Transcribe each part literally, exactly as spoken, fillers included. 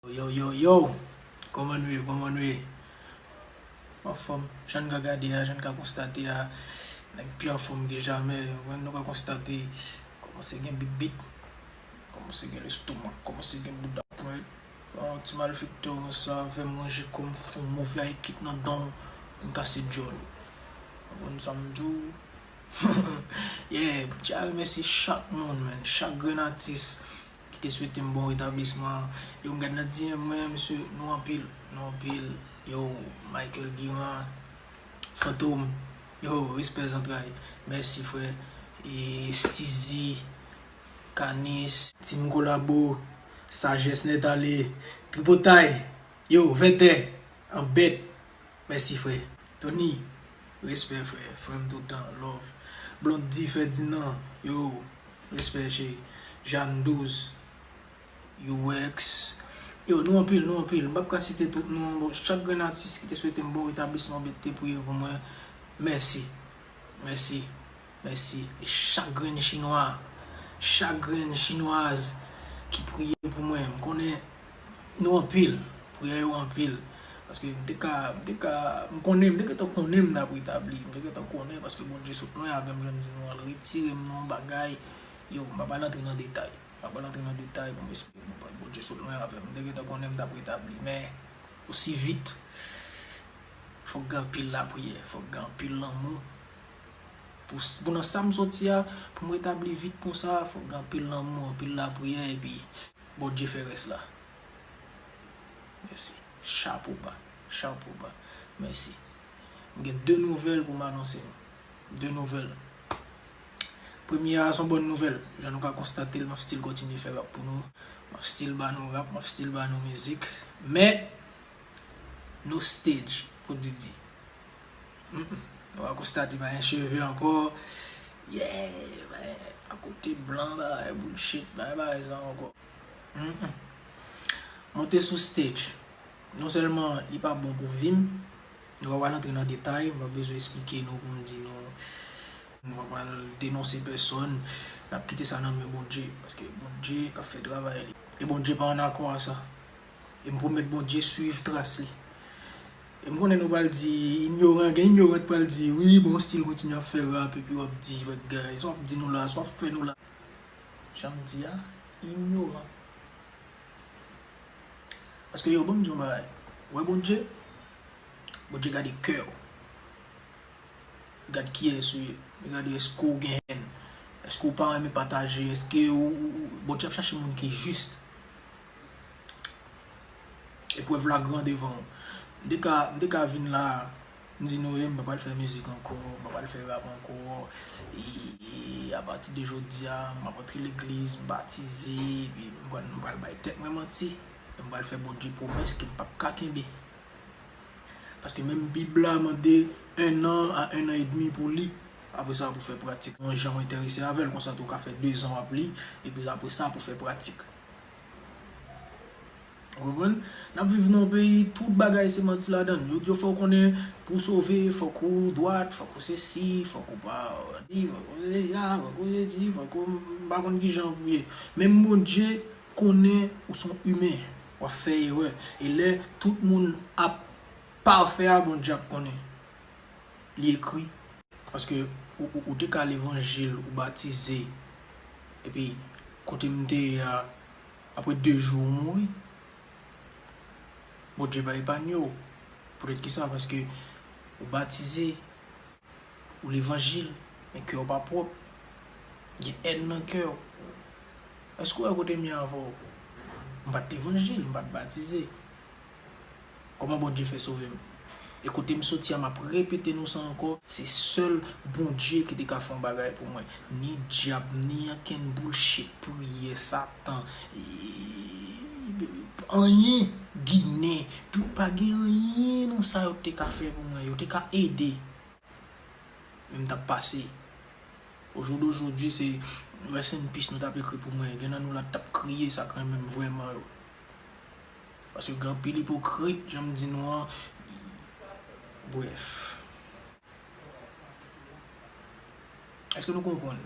Yo, yo, yo! Kòman nou ye? Kòman nou ye? Anfòm, jan n ka gade a, jan n ka konstate a, nèg pi anfòm ke jamè. Ou konprann, nou ka konstate, kòmanse gen bibit, kòmanse gen lestomak, kòmanse gen bouda pwent. Bon, ti malfektè konsa, fè m ranje kò m, fè yon move ekip nan dan w, vin kase djòl ou. Ou konprann sa m di w? Yeah, Bondye remèsye chak moun, man, chak grenn atis ki te swete m bon retablisman. Yo, m gad nan D M mwen, mesye, nou anpil, nou anpil. Yo, Michael Guimard, Fantom, yo, respè zantray. Mèsi, frè. E Steezy, Canis, Team Kolabo, Sajès Nèt Ale, Tripotay, yo, Vètè, Anbèt. Mèsi, frè. Tony, respè, frè. Frè m toutan, love. Blondy Ferdinand, yo, respè, cheri. Jeanne Douze, U X. Yo, nou anpil, nou anpil. M p ap ka site tout non. Bon, chak grenn atis ki te swete m bon retablisman, ki te priye pou mwen, mèsi. Mèsi. Mèsi. E chak grenn chinwa, chak grenn chinwaz ki priye pou mwen, m konnen nou anpil, priyè yo anpil. Paske m te ka, m te ka, m konnen, m te gentan konnen m t ap retabli, m te gentan konnen, paske Bondye sot lwen avè m, jan m di nou an, l retire m nan yon bagay. Yo, m pa pral antre nan detay. M pa pral antre nan detay pou m esplike nou, Bondye sot lwen avè m. M te gentan konnen m t ap retabli, men osi vit, fòk gen anpil lapriyè, fòk gen anpil lanmou. Pou, pou nan sa m soti a, pou m retabli vit konsa, fòk gen anpil lanmou, anpil lapriyè, epi Bondye fè rès la. Mèsi. Chapo ba. Chapo ba. Mèsi. M gen de nouvèl pou m anonse nou. De nouvèl. Premye a, se yon bòn nouvèl. Jan nou ka konstate l, m ap still kontinye fè rap pou nou. M ap still ba nou rap, m ap still ba nou mizik. Men, no stage pou Didi. Mm, mm. Nou va konstate pa gen cheve ankò. Yeah, pa kote blan, bagay bullshit, pa gen bagay sa ankò. Mm, mm. Monte sou stage. Non sèlman li pa bon pou vi m, nou pa pral antre nan detay, m pa bezwen esplike nou pou m di nou, nou pa pral denonse pèsòn, n ap kite sa nan men Bondye, paske Bondye k ap fè travay li. E Bondye pa an akò a sa. E m pwomèt Bondye swiv tras li. E m konnen nou pral di, inyoran, gen inyoran k pral di, wi, bon, still kontinye ap fè rap, epi w ap di, bagay, sa w ap di nou la, sa w ap fè nou la. Jan m di a, inyoran. Paske yo, ban m di yon bagay. Ou wè Bondye? Bondye gade kè w. Li gade kiyès ou ye. Li gade èske w gen hèn. Èske w pa renmen pataje. Èske ou, ou, ou, Bondye ap chache moun ki jis. Eprèv la gran devan w. M te ka, m te ka vin la, m di nou, e, m pa pral fè mizik ankò, m pa pral fè rap ankò. E, e apati de jodi a, m ap antre legliz, m batize, epi m pral, m pral bay tèt mwen manti. E m pral fè Bondye pwomès ke m p ap ka kenbe. Paske menm Bib la mande en an a en an edmi pou li. Apre sa, pou fè pratik. Yon jan w enterese avè l, konsa tou w ka fè dezan w ap li, epi apre sa, pou fè pratik. Ou konprann? N ap viv nan yon peyi, tout bagay se manti ladan l. Yo di w fò w konnen, pou w sove, fòk ou dwat, fòk ou sesi, fòk ou pa bandi, fòk ou sesi la, fòk ou sesi, fòk ou, m pa konn kijan pou ye. Menm Bondye konnen ou se yon imen, w ap fè erè. E lè tout moun ap pafè a, Bondye ap konnen. Li ekri. Paske ou, ou, ou te ka levanjil, ou batize. Epi, kote m te ye a, apre de jou, ou mouri. Bondye pa epanye w. Poutèt kisa? Paske ou batize, ou levanjil, men kè w pa pwòp. Gen hèn nan kè w. Èske w wè kote m ye avè w? M pa t levanjil, m pa t batize. Kòman Bondye fè sove m? E kote m soti a, m ap repete nou sa ankò, se sèl Bondye ki te ka fè yon bagay pou mwen. Ni dyab, ni ankenn bullshit, priyè, Satan, e, anyen, Ginen, tout, pa gen anyen nan sa yo te ka fè pou mwen. Yo te ka ede. Men m t ap pase. Au jour d'aujourd'hui, se rest in peace nou t ap ekri pou mwen. Gen nan nou la t ap kriye sa k renmen m vrèman yo. Paske gen anpil ipokrit, jan m di nou an. Brèf. Èske nou konprann?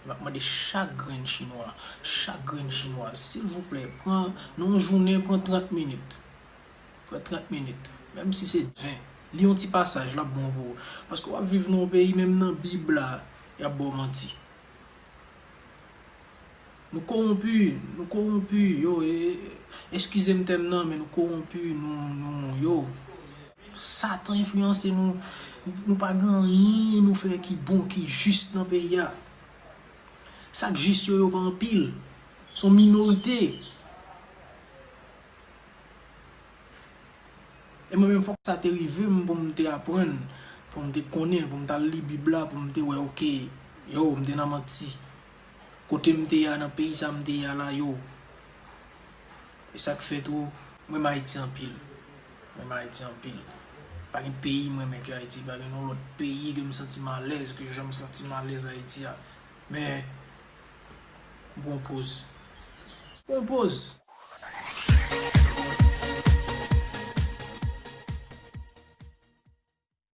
M ap mande chak grenn chinwa, chak grenn chinwa, silvouplè, pran, nan yon jounen, pran trant minit. Pran trant minit. Menm si se ven. Li yon ti pasaj, l ap bon pou ou. Paske w ap viv nan yon peyi, menm nan Bib la, y ap ba w manti. Nou kowonpi, nou kowonpi, yo, e, e, eskize m tèm nan, men nou kowonpi, nou, nou, yo. Satan enfliyanse nou, nou pa gen anyen nou fè ki bon, ki jis nan peyi a. Sa k jis yo, yo pa anpil. Se yon minorite. E mwen menm, fòk sa te rive m pou m te aprann, pou m te konnen, pou m t al li Bib la, pou m te wè, oke, yo, m te nan manti. Kote m te ye a, nan peyi sa m te ye a la, yo. E sa k fè tou, m renmen Ayiti anpil. M renmen Ayiti anpil. Pa gen peyi m renmen ke Ayiti, pa gen yon lòt peyi ke m santi m alèz, ke jan m santi m alèz Ayiti a. Men, m pran poz. M pran poz.